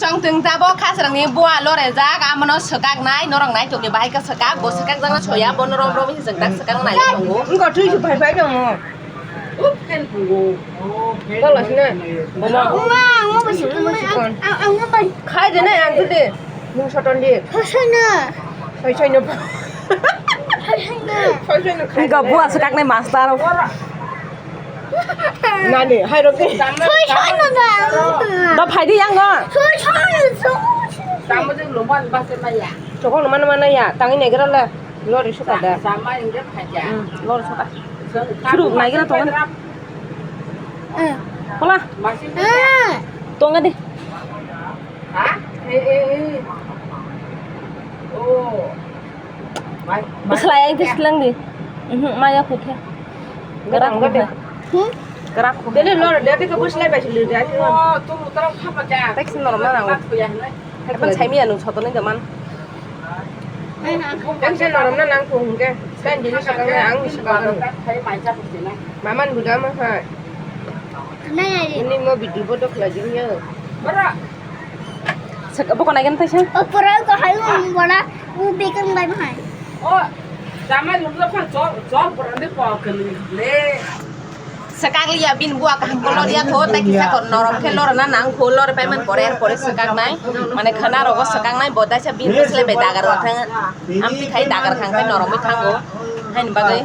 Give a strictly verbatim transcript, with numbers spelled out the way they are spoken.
Chongtwng tabok khasrangni bua lorejak, amono swkaknai, norok naitokni bahai khe swkak, bo swkakjakno soya, bono rom rom hinwi chwng tak swkaknai tongo. Wngkha twi su phai phai tongo. Bola sini. Bomo. Wngma, ang mo bai swkaknai, ang, ang, ang mo bai. Khai de na, ang de. Nung soton di. Sosoino. Sosoino. Sosoino. Sosoino khai. Wngkha bua swkaknai master. Nani, hai rok ni. Soi, soi no da. Da phai di yang go. Soi, soi, soi. Tamo je loman ba se maya. Chokol loman mana ya, tangi negra la. Lori suka da. Sama inge phaja. Hmm, lori suka. Suru naigra tongan. Eh. Pola. Masih. Eh. Tonga di. Ha? Eh, eh, eh. Oh. Bwslai ang tei swlangdi. Mhm, maya khuikhe. Kwrak khuikhe. Hmm? Kwrak khuikhe. Dele lor, dele ka bwslai bai sili dai. Oh, tu mutara khapa ja. Tek sin normal ang. Khapa ya, ne? Khapa sai miya nung sotonwi da man. Tek sin normal nang khuikhe. Sai dili sakang ang sakang. Maman buda ma hai. Ini mo bidi bodo khlai jingyo. Bara. Sek, bukan lagi nanti sih. O pura ko hayu ang wala u bekang bai mahai. O, sama lu lo kan jol, jol pura ni po kali le. Swkak liya bini bua kaham ko lor ya kho, tai kisa ko norom khe lor na nang kho, lor pai man pore, pore swkaknai. Mane khana rogo swkaknai, bo tai sa bini bwslai bai dagar thang. Amtwi khai dagar khang khai noromwi thango. Haini bagwi.